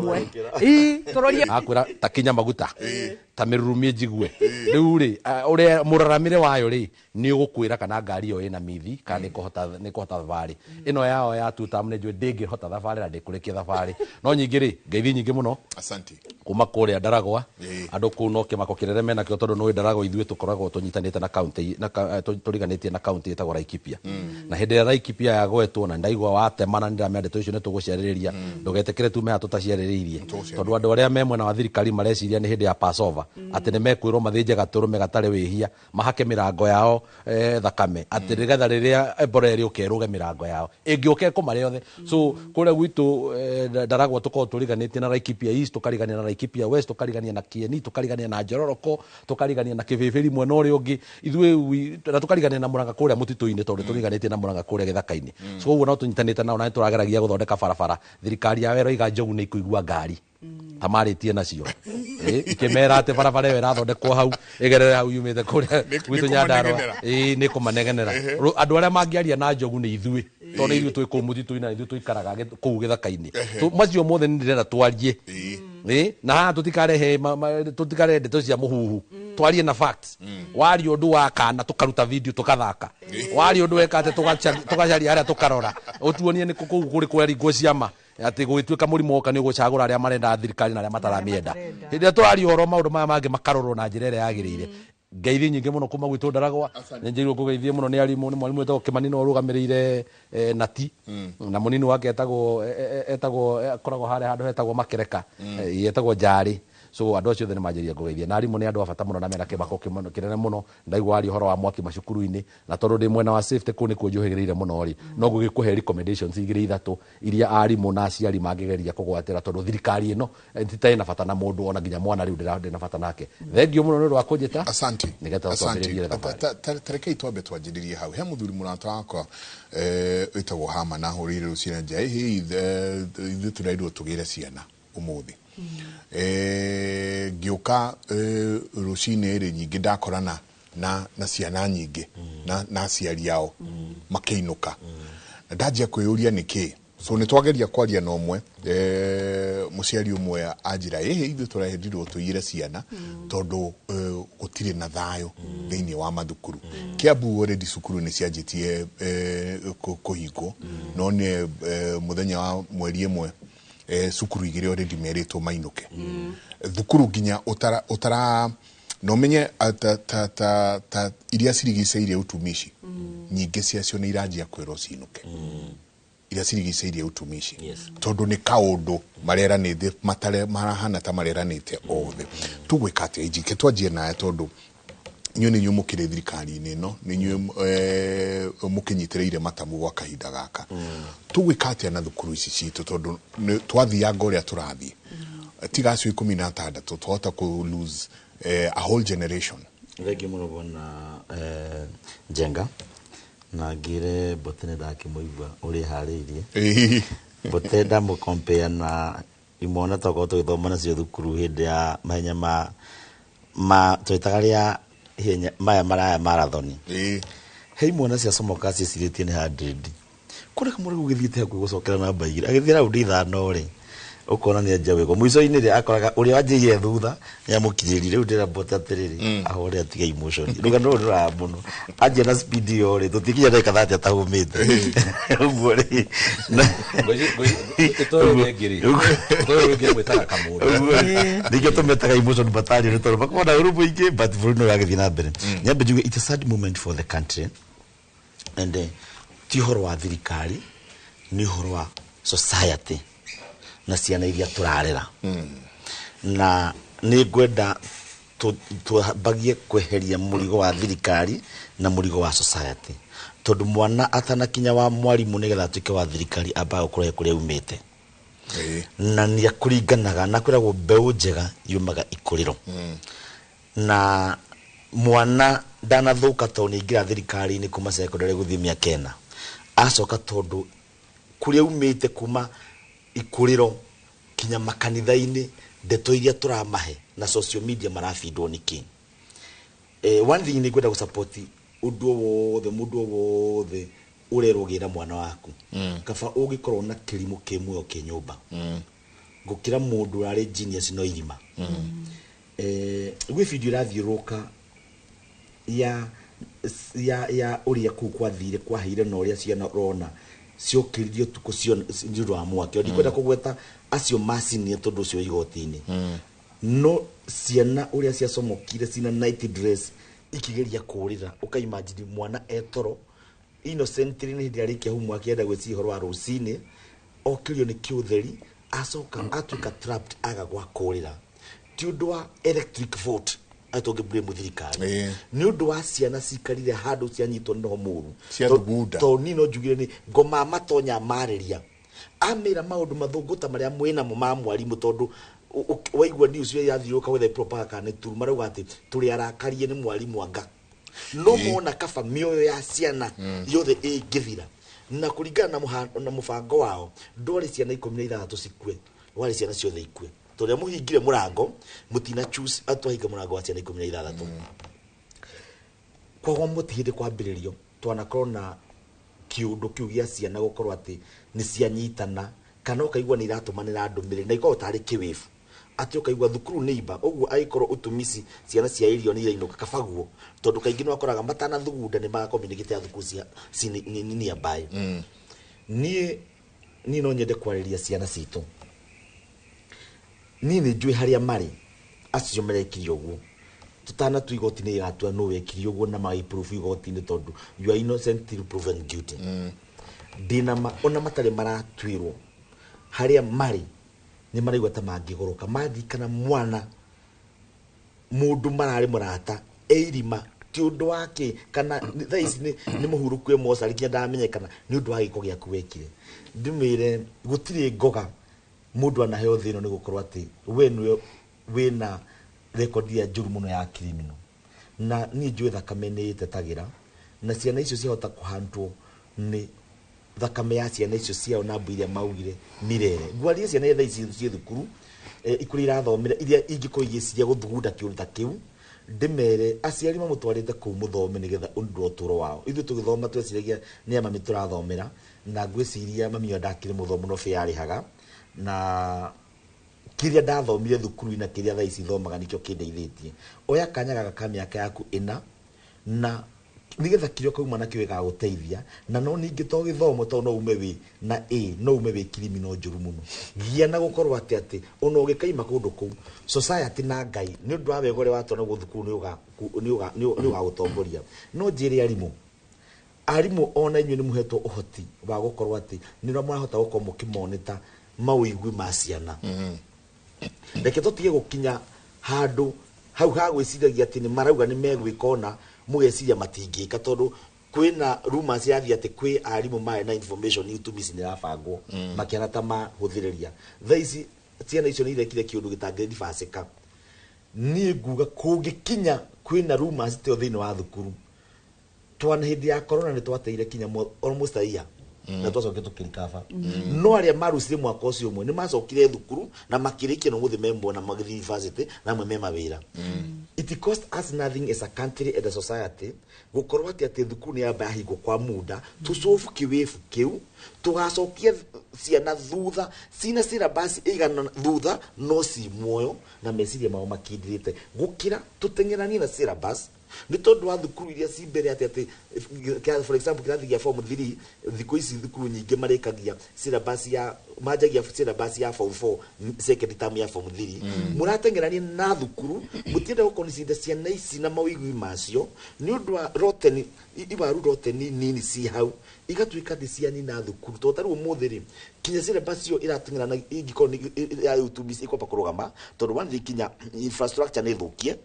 Ĩmwe ii tũrorie. Akwĩra ta kinya maguta ta mĩrurumie njigue rĩu rĩ, ũrĩa mũraramĩre wayo rĩ, nĩ ũgũkwĩra kana ngari ĩyo ĩna mithi kana nĩ kũhota thabarĩ ĩno yao ya tutam. Nĩ njũĩ ndĩngĩhota thabarĩ na ndĩkũrĩkia thabarĩ, no nyingĩ rĩ, ngeithi nyingĩ mũno. Asante. Kuma kũrĩa Ndaragwa. Ĩĩ. Andũ kũu no kĩmako kĩnene menakĩo, tondũ nĩ Ndaragwa ithuĩ tũkoragwo tũnyitanĩte na county na tũriganĩtie na county ĩtagwo Laikipia, na hĩndĩ ĩrĩa Laikipia yagwetwo na ndaigua watemana, nĩ ndĩramenya ndeto icio nĩ tũgũciarĩrĩria. Ndũgetĩkĩre tume haha tũtaciarĩrĩirie, tondũ andũ arĩa me mwena wa thirikari mareciria nĩ hĩndĩ ya Passover, atĩ nĩ mekwĩrwo mathĩnje gatũrũme gatarĩ wĩhia, mahake mĩrango yao thakame, atĩ nĩgetha rĩrĩa Ebola ĩrĩũka ĩrũge mĩrango yao, ĩngĩũka ĩkũmarĩa othe. So kũrĩa gwitũ Ndaragwa tũkoragwo tũriganĩtie na Laikipia East, tũkarigania na Laikipia West, tũkarigania na Kieni, tũkarigania na Njororoko, tũkarigania na Kĩbĩbĩri mwena ũrĩa ũngĩ ithuĩ na tũkarigania na Mũrang'a kũrĩa mũtitũ-inĩ, tondũ tũriganĩtie na Mũrang'a kũrĩa gĩthaka-inĩ. So ũguo no tũnyitanĩte nao na nĩ tũrageragia gũthondeka barabara. Thirikari yao ĩroiga njogu nĩ ikũigua ngari ta marĩtie nacio. Ikĩmera atĩ barabara ĩyo ĩrathondekwo hau ĩgerere hau yumĩte kũrĩa gwitũ Nĩ Nyandarũa. kũmanegenera. Ĩĩ, nĩ kũmanegenera. Andũ arĩa mangĩaria na njogu nĩ ithuĩ, tondũ nĩ ithuĩ twĩ kũu mũtitũ-inĩ na ithuĩ tũikaraga kũu gĩthaka-inĩ. So, macio mothe nĩ ndĩrenda twarie. Ĩĩ, na haha tũtikarehe tũtikarehe ndeto cia mũhuhu, twarie na facts. Waria ũndũ wa kana tũkaruta video tũkathaka, waria ũndũ weka atĩ tũgacaria harĩa tũkarora ũtuonie nĩ kũ kũu kũrĩ kweringwo ciama, atĩ gũgĩtuĩka mũrimũ woka nĩ ũgũcagũra arĩa marenda thirikari na arĩa mataramĩenda. Matarenda. Hĩndĩ ĩrĩa tũraria ũhoro, maũndũ maya mangĩ makarorwo na njĩra ĩrĩa yagĩrĩire. Ngeithi nyingĩ mũno kuma gwitũ Ndaragwa. Nĩ njĩrirwo ngũgeithie mũno nĩ arimũ, nĩ mwarimũ wĩtagwo Kĩmani no ũrũgamĩrĩire nati na mũnini wake etagwo etagwo akoragwo harĩa handũ hetagwo Makereka, etagwo Njarĩ. So andũ acio othe nĩ manjĩrire ngũgeithie, na arimũ nĩ andũ a bata mũno na mena kĩmako kĩnene mũno. Ndaigua waria ũhoro wa mwaki macukuru-inĩ, na tondũ ndĩ mwena wa safety kũu nĩkuo njũhĩgĩrĩire mũno rĩ, no ngũgĩkũhe recommendations igĩrĩ ithatũ iria arimũ na aciari mangĩgeria kũgwatĩra, tondũ thirikari ĩno ti ta ĩna bata na mũndũ ona nginya mwana rĩu ndĩna bata nake. Thengiũ mũno nĩ ũndũ wa kũnjĩta. Asante. Nĩgetha Asante. twambĩrĩrie thabarĩ. Tarekei twambe twanjĩrĩrie hau he mũthuri mũrata wakwa wĩtagwo Hama na ahũrĩire rũcinĩ nja ĩhĩ ithuĩ tũrerirwo tũgĩre ciana ũmũthĩ. Ngĩũka rũcinĩ rĩ, nyingĩ ndakorana na ciana nyingĩ na aciari ao makĩinũka, na ndanjia kwĩyũria nĩkĩ. So nĩ twageria kwaria na ũmwe, mũciari ũmwe anjĩra ĩhĩ ithuĩ tũrerirwo tũiyĩre ciana tondũ gũtirĩ na thayũ thĩinĩ wa mathukuru. Kiambu already cukuru nĩ cianjĩtie kũhingwo, no nĩ mũthenya wa mweri 1 cukuru igĩrĩ already merĩtwo mainũke thukuru nginya ũtara ũtara na ũmenye ta iria cirigicĩirie utumishi, nyingĩ ciacio nĩ iranjia kwĩrwo cinũke, iria cirigicĩirie utumishi, tondũ nĩ kaũndũ mareranĩte matare marahana ta mareranĩte othe. Tũgwĩka atĩa injike twanjie nawe, tondũ inyuĩ nĩ inyuĩ mũkĩrĩ thirikari-inĩ ĩno, nĩ inyuĩ mũkĩnyitĩrĩire matamu gwa kahinda gaka. Tũgwĩka atĩa na thukuru ici citũ, tondũ twathianga ũrĩa tũrathiĩ, tiga acio 16 twahota kũ lose a whole generation? Thengiũ mũno bwana Njenga, na ngĩre Mbote nĩ ndakĩmũigua ũrĩa ĩharĩirie. Mbote ndamũkompea na imwana twakorwo tũgĩthoma nacio thukuru hĩndĩ ya mahenya ma twĩtaga rĩa ihenya maya maraya marathoni. He imwana ciacomokaga ciĩcirĩtie nĩ 100, kũrĩa kamũra gũgĩthiĩte hakuhĩ gũcokera namba 2, agĩthiĩ raundi 5 rĩ, ũkona nĩ anjia gwĩkwo mũico-inĩ rĩ, akoraga ũrĩa wanjĩire thutha nĩ amũkinyĩrire. Rĩu ndĩra Mbote atĩrĩrĩ, ahore, atige emotion. Rũgano rũrũ rũraya mũno, anjia na speed ĩyo rĩ, tũtikinya ndagĩka 30 atahũmĩte ũguo rĩ. Ĩtoĩ rĩngĩ rĩ, ĩtoĩ rĩngĩ mwĩtaga kamũndũ. Nĩkĩo tũmetaga emotion battalion, tondũ makoragwo na ũru mũingĩ, but bũrũri nĩ ũragĩthiĩ na mbere. Nyambe njuge it's a sad moment for the country, and ti ũhoro wa thirikari, nĩ ũhoro wa society na ciana iria tũrarera, na nĩ ngwenda twambagie kweheria mũrigo wa thirikari na mũrigo wa society, tondũ mwana atanakinya wa mwarimũ nĩgetha atuĩke wa thirikari, ambaga gũkorwo he kũrĩa aumĩte, na nĩ akũringanaga na kwĩragwo mbeũ njega yumaga ikũrĩro, na mwana ndanathũka tondũ nĩ aingĩra thirikari-inĩ kuma secondary gũthiĩ mĩaka 4 acoka, tondũ kũrĩa aumĩte kuma ikũrĩro kinya makanitha-inĩ, ndeto iria tũramahe na social media marabindwo nĩkĩ. One thing nĩ ngwenda gũsupport ũndũ o wothe, mũndũ o wothe ũrerwo gĩra mwana waku, kaba ũngĩkorwo na kĩrimũ kĩ muoyo kĩ nyũmba. Gũkĩra mũndũ ũrarĩ genius no irima. Gwĩ video ĩrathiũrũrũka ya ũrĩa kũu kwathire kwaheire na ũrĩa ciana ũrona ciokĩririe ũtukũ ciona nĩ ũndũ wa mwaki. Ndikwenda kũgweta acio macinire tondũ ũcio igoti-inĩ, no ciana ũrĩa ciacomokire cina night dress ikigeria kũrĩra, ũkaimagine mwana etoro innocently nĩ hĩndĩ arĩkia homework enda gwĩciria ũhoro wa rũcinĩ, okĩrio nĩ kĩũtheri, acoka atuĩka trapped, aga gwa kũrĩra. Ti ũndũ wa electric vote atĩ tũngĩ blame thirikari, nĩ ũndũ wa ciana cikarire handũ cianyitwo nĩ roho mũru. Ciathugunda. Tondũ niĩ no njugire nĩ ngoma matonya marĩria amĩra maũndũ mathũngũ ta marĩa mwĩnamo ma mwarimũ, tondũ waigua news ĩrĩa yathiũrũrũka whether propaganda kana nĩ true, marauga atĩ tũrĩ arakarie nĩ mwarimũ anga no mona kaba mĩoyo ya ciana yothe ĩngĩthira na kũringana na mũbango wao ndwarĩ ciana 16 cikue, warĩ ciana ciothe ikue, tondũ rĩrĩa mũhingire mũrango mũtina choose atwahinga mũrango wa ciana 16. Koguo mũti hĩndĩ kwambĩrĩrio twanakorwo na kĩũndũ kĩu gĩa ciana gũkorwo atĩ nĩ cianyitana, kana ũkaigua nĩ iratũmanĩra ndũmĩrĩri na ikorwo tarĩ kĩwĩbu, atĩ ũkaigua thukuru nĩ imba ũguo, angĩkorwo ũtumisi ciana cia irio nĩ irainũka kabaguo, tondũ kaingĩ nĩ wakoraga matanathugunda nĩ magakomunicate ya thukuru cia ci nearby. Niĩ no nyende kwarĩria ciana citũ. Niĩ nĩ njũĩ harĩa marĩ acio marekire ũguo. Tutanatua igoti-inĩ igatua nũ wekire ũguo na magĩprove igoti-inĩ, tondũ you are innocent till proven guilty. Ndĩna ma ona matarĩ maratuĩrwo harĩa marĩ nĩ maraigua ta mangĩgũrũka maririkana mwana mũndũ mararĩ mũrata eirima ti ũndũ wake, kana thaa ici nĩ mũhurũku e mocarĩ nginya ndamenyekana nĩ ũndũ wa gĩko gĩaku wekire. Ndĩmwĩre gũtirĩ ngoga mũndũ anaheo thĩ ĩno nĩ gũkorwo atĩ we nĩwe wĩna rekondi ya njũru mũno ya criminal, na niĩ njũĩ thakame nĩ ĩtetagĩra, na ciana icio ciahota kũhantwo nĩ thakame ya ciana icio ciao na mbũ iria maugire mirere. Ngwarie ciana thaa ici ciĩ thukuru, ikũrĩa irathomera, iria ingĩkorwo igĩciria gũthugunda kĩũndũ ta kĩu, ndĩmere aciari mamũtwarĩte kũu mũthome nĩgetha ũndũ wa ũtũũro wao. Ithuĩ tũgĩthoma tweciragia nĩ a mami tũrathomera, na ngwĩciria mami ũyũ ndakĩrĩ mũthomu no bĩa arĩhaga, na kĩrĩa ndathomire thukuru na kĩrĩa thaa ici thomaga nĩkĩo kĩndeithĩtie. Oya kanya gaka ka mĩaka yaku ĩna na nĩgetha kĩrĩa ũkauma nakĩo gĩgagũteithia, na no ningĩ to gĩthomo, tondũ no ume wĩ na A, no ume wĩ criminal njũru mũno. Gia na gũkorwo atĩ ona ũgĩkaima kũndũ kũu society na Ngai nĩ ũndũ wa wega ũrĩa watona guo thukuru nĩ ũgagũtongoria. No njĩre arimũ, arimũ ona inyuĩ nĩ mũhetwo ũhoti wa gũkorwo atĩ nĩ mũrahota gũkorwo mũkĩmonita mawĩigwi ma ciana. Reke tũtige gũkinya handũ hau ha gwĩciragia atĩ nĩ marauga nĩ megwĩka, ona mũgeciria matingĩka, tondũ kwĩna rumors yathiĩ atĩ kwĩ arimũ marĩ na information utumisi nĩ ĩrabangwo makĩhana ta mahũthĩrĩria. Thaa ici ciana icio nĩ irekire kĩũndũ gĩtangĩribacĩka. Niĩ nguga kũngĩkinya kwĩna rumors teo thĩinĩ wa thukuru, twana hĩndĩ ya corona nĩ twateire kinya almost a year na twacokire tũkĩrikaba, no arĩa marucire mwaka ũcio ũmwe nĩ macokire thukuru na makĩrĩkia na ũmũthĩ me na magĩthiĩ university na amwe me mawĩra. It cost us nothing as a country and a society gũkorwo atĩ thukuru nĩ yamba yahingwo kwa muda tũcobu kĩwĩbu kĩu tũgacokia ciana thutha cina syllabus ĩigana thutha no ci muoyo na meciria mao makindĩrĩte gũkĩra tũteng'eranie na syllabus nĩ tondũ wa thukuru iria ci mbere atĩ for example kĩrathi gĩa form 3. Thikũ ici thukuru nyingĩ marĩkagia syllabus ya manjagia syllabus ya form 4 second term ya form 3. Mũrateng'erania na thukuru, mũtienda gũconsider ciana ici na mawĩigwi macio nĩ ũndũ wa rotten iwaru rotten nini ci hau igatuĩka atĩ cianina thukuru, tondũ tarĩu ũmũthĩ rĩ kinya syllabus ĩyo ĩrateng'era na ingĩkorwo nĩ ya UTBC ĩkwamba kũrũgama, tondũ one thing kinya infrastructure nĩ thũkie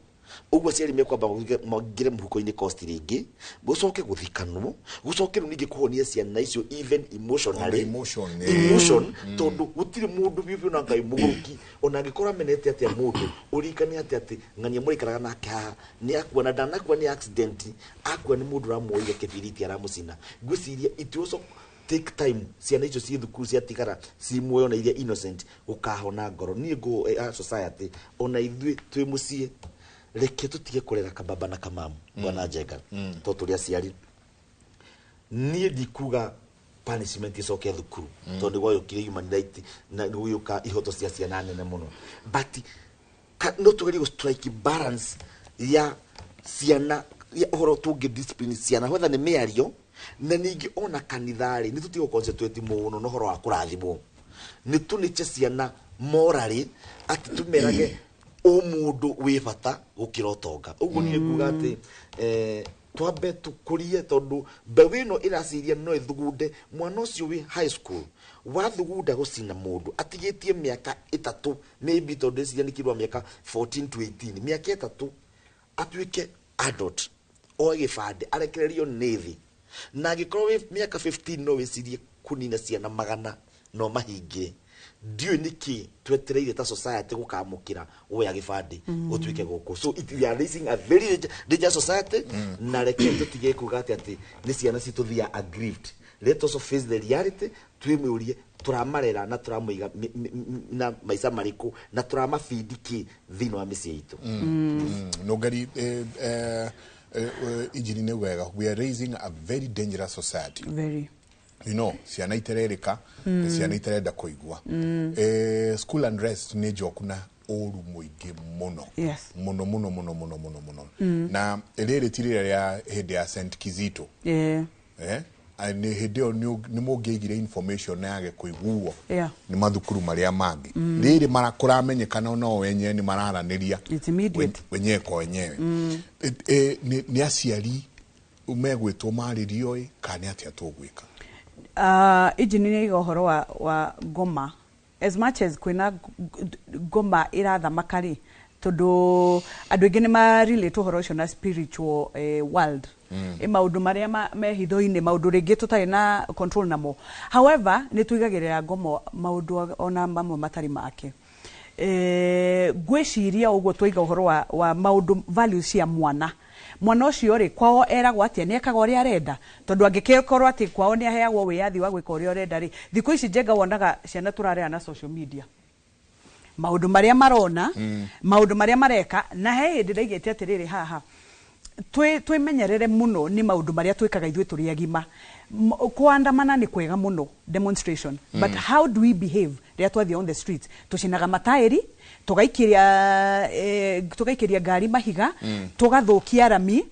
ũguo aciari mekwamba maingĩre mũhuko-inĩ cost rĩngĩ, gũcoke gũthikanwo, gũcoke rĩu ningĩ kũhonia ciana icio even emotionally. On the emotion, Emotion, tondũ gũtirĩ mũndũ biũ biũ na Ngai mũgũrũki ona angĩkorwo amenete atĩa mũndũ ũririkane atĩ ng'ania mũrĩikaraga nake haha nĩ akua, na ndanakua nĩ accident, akua nĩ mũndũ ũramuoire kĩbiriti aramũcina. Ngwĩciria it also take time ciana icio ciĩ thukuru ciatigara ci muoyo na iria innocent gũkahona ngoro. Niĩ ngũ society ona ithuĩ twĩ mũciĩ, reke tũtige kũrera kababa na kamamu. Bwana Njenga, to tũrĩ aciari, niĩ ndikuga Punishment icoke thukuru, tondũ gwayũkire human right na nĩ ihoto cia ciana nene mũno, but no tugerie gũ strike balance ya ciana, ya ũhoro tũngĩ discipline ciana, whether nĩ mĩario na ningĩ ona kanitha-rĩ, nĩ tũtige concentrate mũno na ũhoro wa kũrathimwo. Nĩ tũnĩche ciana morally, atĩ tũmerage ũmũndũ wĩ bata gũkĩra ũtonga. Ũguo niĩ nguga atĩ twambe tũkũrie, tondũ mbeũ ĩno ĩraciria no ĩthugunde mwana ũcio wĩ high school, wathugunda gũcina mũndũ atigĩtie mĩaka 3 maybe, tondũ ndĩciria nĩ kĩndũ mĩaka 14 to 18, mĩaka 3 atuĩke adult, oe gĩbandĩ, arekererio nĩ thĩ. Na angĩkorwo wĩ mĩaka 15 no wĩcirie kũnina ciana 100 no mahingĩre, ndiũĩ nĩkĩ twetereire ta society gũkamũkĩra woya gĩbandĩ ũtuĩke gũkũ. So we are raising a very dangerous society. Na reke tũtige kuga atĩ nĩ ciana citũ, they are aggrieved. Let us face the reality, twĩmũrie tũramarera na tũramũiga na maica marĩkũ na tũramabindi kĩ thĩinĩ wa mĩciĩ itũ. Nũngari injini nĩ wega, we are raising a very dangerous society. Very. Ciana itererĩka na ciana itarenda kũigua. School unrest nĩ njoku na ũru mũingĩ mũno. Mũno mũno mũno mũno mũno mũno. Na rĩrĩ ti rĩrĩa rĩa hĩndĩ ya St Kizito. Nĩ hĩndĩ ĩyo nĩ mũngĩaigire information na yage kũiguo nĩ mathukuru marĩa mangĩ. Rĩrĩ kũramenyekana no wenyewe nĩ mararanĩria. It's immediate. Wenyewe kwa wenyewe. Nĩ aciari megwĩtwo marĩrio ĩ, kana nĩ atĩa tũgwĩka? Injini nĩ aiga ũhoro wa ngoma, as much as kwĩna ngoma ĩrathamaka rĩ, tondũ andũ aingĩ nĩ marelate ũhoro ũcio na spiritual world, maũndũ marĩa me hitho-inĩ, maũndũ rĩngĩ tũtarĩ na control namo. However, nĩ tũigagĩrĩra ngomo maũndũ ona mamwe matarĩ make. Ngwĩciria ũguo twaiga ũhoro wa maũndũ values cia mwana, mwana ũcio rĩ, kwao eragwo atĩa? Nĩ ekaga ũrĩa arenda? Tondũ angĩkorwo atĩ kwao nĩ aheagwo wĩyathi wa gwĩka ũrĩa ũrenda rĩ, thikũ ici njenga wonaga ciana tũrarera na social media, maũndũ marĩa marona, maũndũ marĩa mareka. Na he hĩndĩ ndaigĩte atĩrĩrĩ, haha twĩmenyerere mũno nĩ maũndũ marĩa twĩkaga ithuĩ tũrĩ agima. Kũandamana nĩ kwega mũno, demonstration, but how do we behave rĩrĩa twathiĩ on the streets? Tũcinaga mataĩri, tũgaikĩria ngari mahiga, tũgathũkia rami,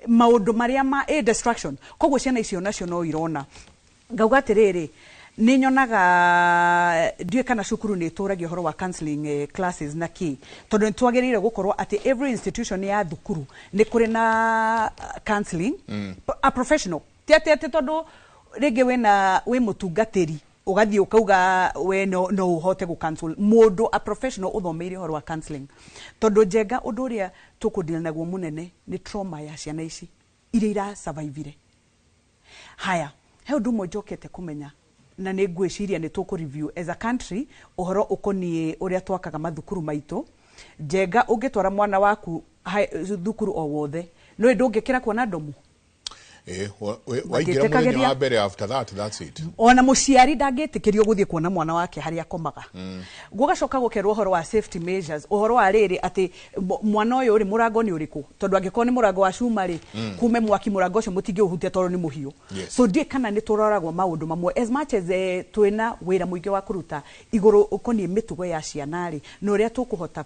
maũndũ marĩa ma destruction. Koguo ciana icio nacio no irona. Ngauga atĩrĩrĩ, nĩ nyonaga, ndiũĩ kana cukuru nĩ ĩtũragia ũhoro wa counseling classes na kĩ, tondũ nĩ twagĩrĩire gũkorwo atĩ every institution ya thukuru nĩ kũrĩ na counseling, a professional. Ti atĩ tondũ rĩngĩ wĩna wĩ mũtungatĩri ũgathiĩ ũkauga we no ũhote gũ counsel mũndũ, a professional ũthomeire ũhoro wa counseling. Tondũ njenga ũndũ ũrĩa tũkũdeal naguo mũnene nĩ trauma ya ciana ici iria irasurvivire. Haya, he ũndũ ũmwe njokete kũmenya, na nĩ ngwĩciria nĩ tũkũ review as a country ũhoro ũkoniĩ ũrĩa twakaga mathukuru maitũ. Njenga, ũngĩtwara mwana waku thukuru o wothe, nĩ ndũngĩkĩra kuona ndomu. Waingĩra mũthenya wa mbere, after that, that's it. Ona mũciari ndangĩtĩkĩrio gũthiĩ kuona mwana wake harĩa akomaga. Gũgacoka gũkerwo ũhoro wa safety measures, ũhoro wa rĩrĩ atĩ mwana ũyũ rĩ, mũrango nĩ ũrĩkũ? Tondũ angĩkorwo nĩ mũrango wa cuma rĩ, kume mwaki, mũrango ũcio mũtingĩũhutia tondũ nĩ mũhiũ. So ndiĩ kana nĩ tũroragwo maũndũ mamwe. As much as twĩna wĩra mũingĩ wa kũruta igũrũ ũkoniĩ mĩtugo ya ciana rĩ, na ũrĩa tũkũhota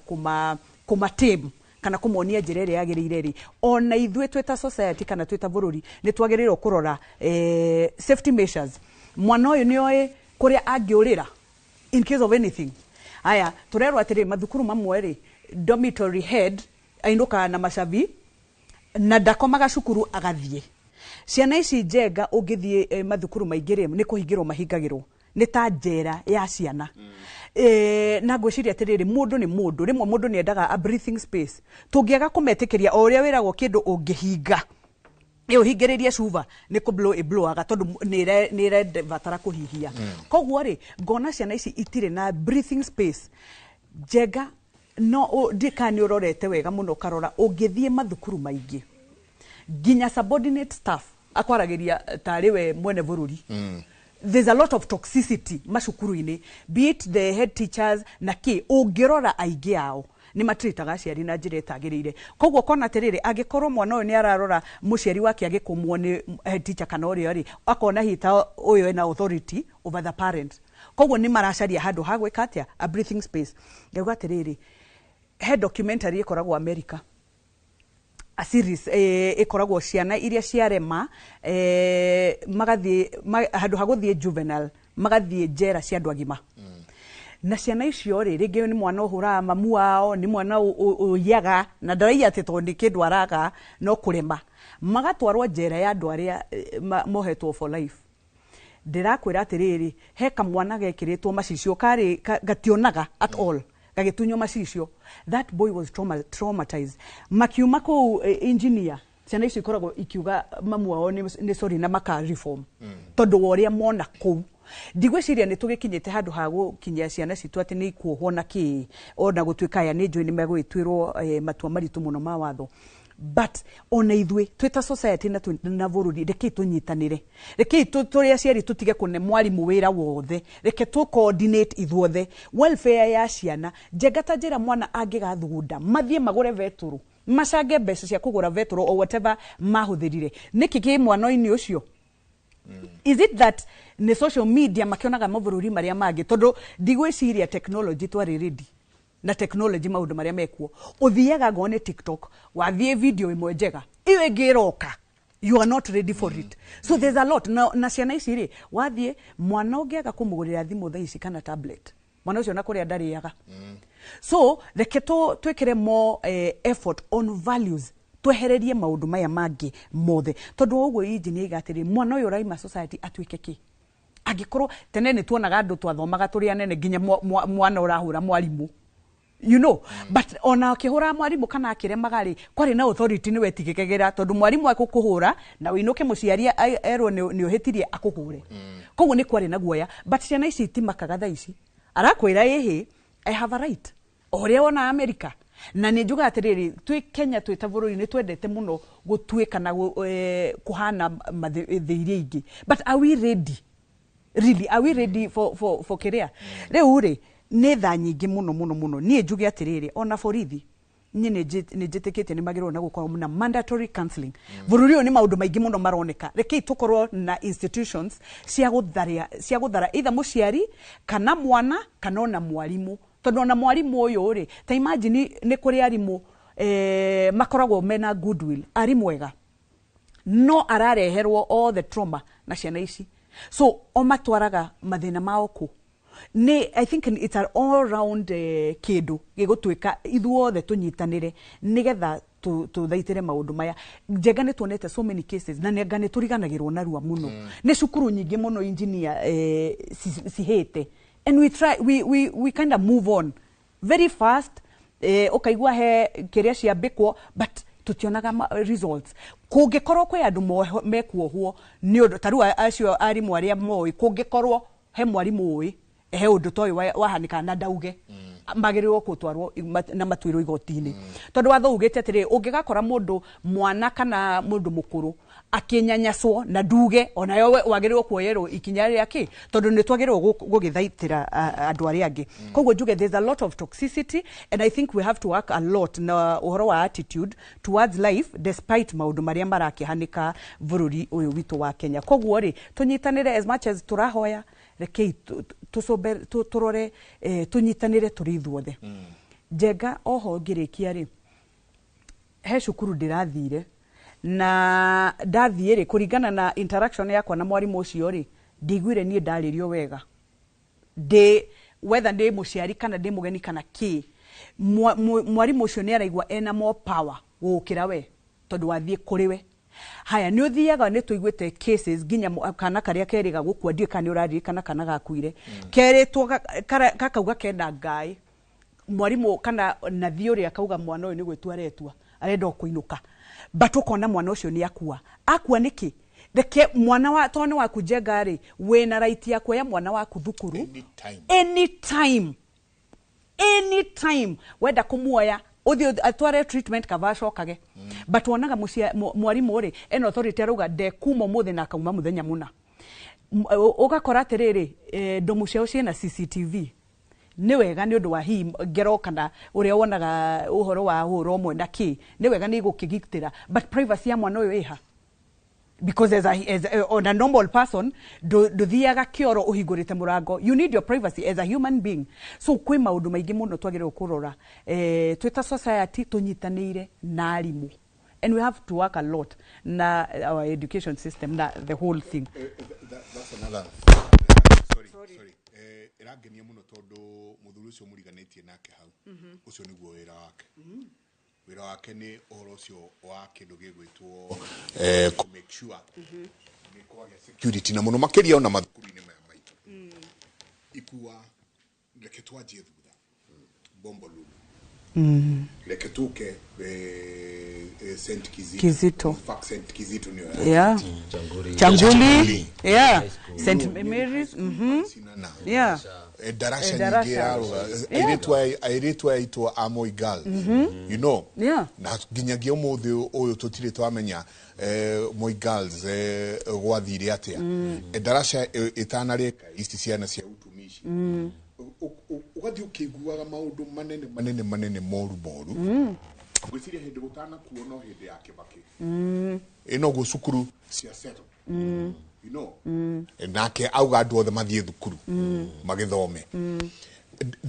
kũma tame kana kũmonia njĩra ĩrĩa yagĩrĩire rĩ, ona ithuĩ twĩ ta society kana twĩ ta bũrũri nĩ twagĩrĩirwo kũrora safety measures. Mwana ũyũ nĩ oĩ kũrĩa angĩũrĩra in case of anything. Aya, tũrerwo atĩrĩ, mathukuru mamwe rĩ, dormitory head ainũkaga na macabi na ndakomaga cukuru, agathiĩ. Ciana ici njenga, ũngĩthiĩ mathukuru maingĩ rĩ, nĩ kũhingĩrwo mahingagĩrwo, nĩ ta njera ya ciana. Na ngwĩciria atĩrĩrĩ, mũndũ nĩ mũndũ, rĩmwe mũndũ nĩ endaga a breathing space. Tũngĩaga kũmetĩkĩria, o ũrĩa wĩragwo kĩndũ ũngĩhinga ĩ ũhingĩrĩrie cuba nĩ kũ blow ĩblowaga, tondũ nĩ ĩrebatara kũhihia. Koguo rĩ, ngona ciana ici itirĩ na breathing space. Njenga, no ndiĩ kana nĩ ũrorete wega mũno ũkarora, ũngĩthiĩ mathukuru maingĩ, nginya subordinate staff akwaragĩria tarĩ we mwene bũrũri. There's a lot of toxicity macukuru-inĩ, be it the head teachers na kĩ. Ũngĩrora aingĩ ao Nĩ matritaga aciari na njĩra ĩtagĩrĩire. Koguo ũkona atĩrĩrĩ, angĩkorwo mwana ũyũ nĩ ararora mũciari wake agĩkũmwo nĩ head teacher kana ũrĩa rĩ, akona hita ũyũ ena authority over the parent, koguo nĩ maracaria handũ ha gwĩka atĩa, a breathing space. Ngauga atĩrĩrĩ, he documentary ĩkoragwo America, a series ĩkoragwo ciana iria ciarema, magathiĩ handũ ha gũthiĩ juvenile, magathiĩ njera cia andũ agima. Na ciana icio rĩ, rĩngĩ nĩ mwana ũhũraga mamu wao, nĩ mwana ũiyaga na ndaraiya atĩ tondũ nĩ kĩndũ araga, no kũrema, magatwarwo njera ya andũ arĩa mohetwo for life. Ndĩrakwĩra atĩrĩrĩ, he kamwana gekĩrĩtwo macicio karĩ gationaga at all, gagĩtunywo macicio. That boy was traumatized. Makiuma kũu, engineer, ciana icio ikoragwo ikiuga mamu wao nĩ sorry na maka reform tondũ wa ũrĩa mona kũu. Ndigwĩciria nĩ tũgĩkinyĩte handũ ha gũkinyia ciana citũ atĩ nĩ ikuohwo na kĩ, ona gũtuĩka aya nĩ njũĩ nĩ megũgĩtuĩrwo matua maritũ mũno ma watho, but ona ithuĩ twĩ ta society na bũrũri, rekei tũnyitanĩre, rekei tũrĩ aciari tũtige kũne mwarimũ wĩra wothe, reke tũ coordinate ithuothe welfare ya ciana. Njenga ta njĩra mwana angĩgathugunda mathiĩ magũre betũrũ, macange mbeca cia kũgũra betũrũ or whatever mahũthĩrire, nĩkĩ kĩ mwana-inĩ ũcio? Is it that nĩ social media makĩonaga mabũrũri marĩa mangĩ? Tondũ ndigwĩciria technology twarĩ ready na technology, maũndũ marĩa mekuo. Ũthiaga ngoo nĩ TikTok, wathiĩ video ĩmwe njega, ĩyo ĩngĩ ĩroka, you are not ready for it. So there's a lot na ciana ici rĩ, wathiĩ mwana ũngĩaga kũmũgũrĩra thimũ thaa ici kana tablet, mwana ũcio na kũrĩa ndarĩaga. So reke twĩkĩre more effort on values, twehererie maũndũ maya mangĩ mothe, tondũ wa ũguo engineer aiga atĩrĩ, mwana ũyũ ũraima society atuĩke kĩ? Angĩkorwo tene nĩ tuonaga andũ twathomaga tũrĩ anene, nginya mwana ũrahũra mwarimũ, but ona akĩhũra mwarimũ kana akĩremaga rĩ, kwarĩ na authority, nĩ wetigĩkagĩra tondũ mwarimũ akũkũhũra na wĩinũke mũciari erwo nĩ ũhĩtirie akũhũre. Koguo nĩ kwarĩ na guoya, but ciana ici itimakaga. Thaa ici arakwĩra, ĩhĩ, I have a right, o ũrĩa wona America. Na nĩ njugaga atĩrĩrĩ, twĩ Kenya, twĩ ta bũrũri, nĩ twendete mũno gũtuĩka na kũhana thĩ iria ingĩ, but are we ready? Really, are we ready for kĩrĩa rĩu rĩ? Nĩ tha nyingĩ mũno mũno mũno. Niĩ njuge atĩrĩrĩ, ona borithi niĩ nĩ njĩtĩkĩtie nĩ magĩrĩirwo na gũkorwo na mandatory counseling. Bũrũri ũyũ nĩ maũndũ maingĩ mũno maroneka. Rekei tũkorwo na institutions cia gũtharia, cia gũthara either mũciari kana mwana kana ona mwarimũ, tondũ ona mwarimũ ũyũ rĩ, ta imagine nĩ kũrĩ arimũ makoragwo mena goodwill, arimũ ega, no arareherwo all the trauma na ciana ici, so o matwaraga mathĩna mao kũ? Nĩ I think it's an all round kĩndũ gĩgũtuĩka ithuothe tũnyitanĩre nĩgetha tũthaitĩre maũndũ maya. Njenga nĩ tuonete so many cases na nĩanga nĩ tũriganagĩrwo narua mũno. Nĩ cukuru nyingĩ mũno, engineer, cihĩte and we try we kind of move on very fast, ũkaigua he kĩrĩa ciambĩkwo, but tutionaga results. Kũngĩkorwo kwĩ andũ mekuohwo nĩ ũndũ ta rĩu acio arimũ arĩa moĩ, kũngĩkorwo he mwarimũ ũĩ he ũndũ ta ũyũ wahanĩka na ndauge, magĩrĩirwo gũtwarwo na matuĩrwo igoti-inĩ, tondũ watho ugĩte atĩrĩ, ũngĩgakora mũndũ mwana kana mũndũ mũkũrũ akĩnyanyacwo na nduge, onayo wagĩrĩirwo kuoyerwo ikinya rĩa kĩ, tondũ nĩ twagĩrĩirwo gũgĩthaitĩra andũ arĩa angĩ. Koguo njuge there's a lot of toxicity and I think we have to work a lot na ũhoro wa attitude towards life despite maũndũ marĩa marakĩhanĩka bũrũri ũyũ witũ wa Kenya. Koguo rĩ, tũnyitanĩre as much as tũrahoya, rekei tũcombe tũrore, tũnyitanĩre tũrĩ ithuothe. Njenga oho ngĩrĩkia rĩ, he cukuru ndĩrathire na ndathiĩ rĩ, kũringana na interaction yakwa na mwarimũ ũcio rĩ, ndiguire niĩ ndarĩrio wega, ndĩ whether ndĩ mũciari kana ndĩ mũgeni kana kĩ. Mwarimũ ũcio nĩ araigua ena more power gũgũkĩra we tondũ wathiĩ kũrĩ we. Haya, nĩ ũthiaga, nĩ tũiguĩte cases nginya kana karĩa kerĩga gũkua, ndiũĩ kana nĩ ũraririkana kana gakuire, kerĩtwo gakauga kena ngaĩ, mwarimũ kana nathi ũrĩa akauga mwana ũyũ nĩ gwĩtua aretua, arenda o kũinũka, but ũkona mwana ũcio nĩ akua. Akua nĩkĩ? Reke mwana wa tondũ nĩ waku, Njenga rĩ, wĩna right ya kuoya mwana waku thukuru Anytime. Anytime, anytime wenda kũmuoya, ũthiĩ atware treatment kaba acokage. But wonaga mwarimũ rĩ ena authority, arauga ndekuma ũmũthĩ na akauma mũthenya mũna. Ũgakora atĩrĩrĩ, ndomu ciao ciĩna CCTV. Nĩ wega nĩ ũndũ wa hihi ngero kana ũrĩa wonaga ũhoro wa hũra ũmwe na kĩ, nĩ wega nĩ igũkĩgitĩra, but privacy ya mwana ũyũ ĩha? Because on a normal person, ndũthiaga kĩoro ũhingũrĩte mũrango. You need your privacy as a human being. So kwĩ maũndũ maingĩ mũno twagĩrĩirwo kũrora, twĩ ta society tũnyitanĩire na arimũ, and we have to work a lot na our education system na the whole thing. That's another, sorry, sorry. Ĩrangenia mũno tondũ mũthuri ũcio mũriganĩtie nake hau, ũcio nĩguo wĩra wake. Wĩra wake nĩ ũhoro ũcio wa kĩndũ gĩgwĩtwo kũ make sure nĩ kwagĩa security, na mũno makĩria ona mathukuru-inĩ maya maitũ. Ikua, reke twanjie thutha, Bombolulu. Reke tuke St Kizito. Kizito. In fact, St Kizito nĩyo. Changuli. Changuli, yeah, St Mary's. Sinana. Darasha. Darasha nyingĩ yarũga airĩtu aya aitũ a Moi Girls. Na nginyagia ũmũthĩ ũyũ tũtirĩ twamenya Moi Girls gwathire atĩa. Darasha ĩtanarĩka, ici ciana cia utumishi. Ũgathiĩ ũkĩiguaga maũndũ manene manene manene moru moru. Ngwĩciria hĩndĩ gũtanakuo no hĩndĩ ya Kĩbakĩ ĩnoguo cukuru cia settle. Nake auga andũ othe mathiĩ thukuru magĩthome.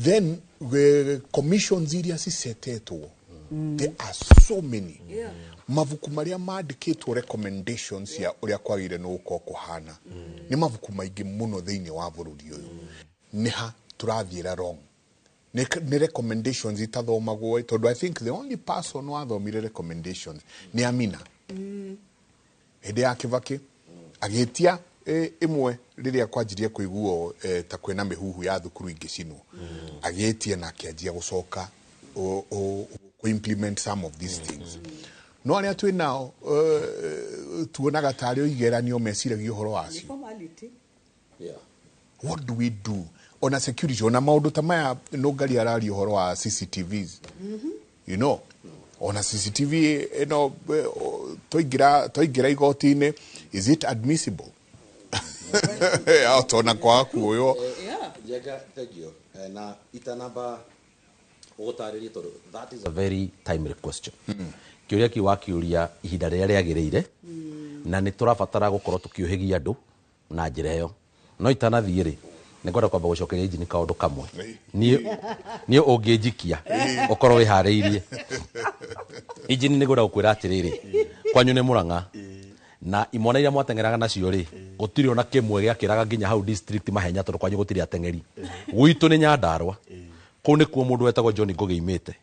Then the commissions iria cicetetwo, there are so many. Mabuku marĩa mandĩkĩtwo recommendations cia ũrĩa kwagĩrĩire nĩ gũkorwo kũhana nĩ mabuku maingĩ mũno thĩinĩ wa bũrũri ũyũ. Nĩ ha tũrathiĩra wrong? Nĩ recommendations itathomagwo, tondũ I think the only person wathomire recommendations nĩ Amina hĩndĩ ya Kĩbakĩ, agĩtia ĩmwe rĩrĩa kwanjirie kũiguo ta kwĩna mĩhuhu ya thukuru ingĩcinwo, agĩtia na akĩanjia gũcoka kũ implement some of these things. No arĩa twĩ nao tuonaga tarĩ o igeranio meciragia ũhoro wacio. Formality. What do we do ona security, ona maũndũ ta maya nũngari araria ũhoro wa CCTVs? Ona CCTV ĩno, twaingĩra igoti-inĩ, is it admissible tona kwaga kuoywo? Njenga, thank you. Na itanamba ũgũtarĩrie, tondũ that is a very timely question, kĩũria kĩu wakĩũria ihinda rĩrĩa rĩagĩrĩire, na nĩ tũrabatara gũkorwo tũkĩũhĩgia andũ na njĩra ĩyo. No itanathiĩ rĩ, nĩ ngwenda kwamba gũcokeria injini kaũndũ kamwe. Niĩ ũngĩnjikia ũkorwo wĩharĩirie injini, nĩ ngwenda gũkwĩra atĩrĩrĩ, kwanyu nĩ Mũrang'a, na imwana iria mwateng'eraga nacio rĩ, gũtirĩ ona kĩmwe gĩakĩraga nginya hau district mahenya, tondũ kwanyu gũtirĩ ateng'eri. Gwitũ nĩ Nyandarũa, kũu nĩkuo mũndũ wetagwo John Ngũgĩ imĩte.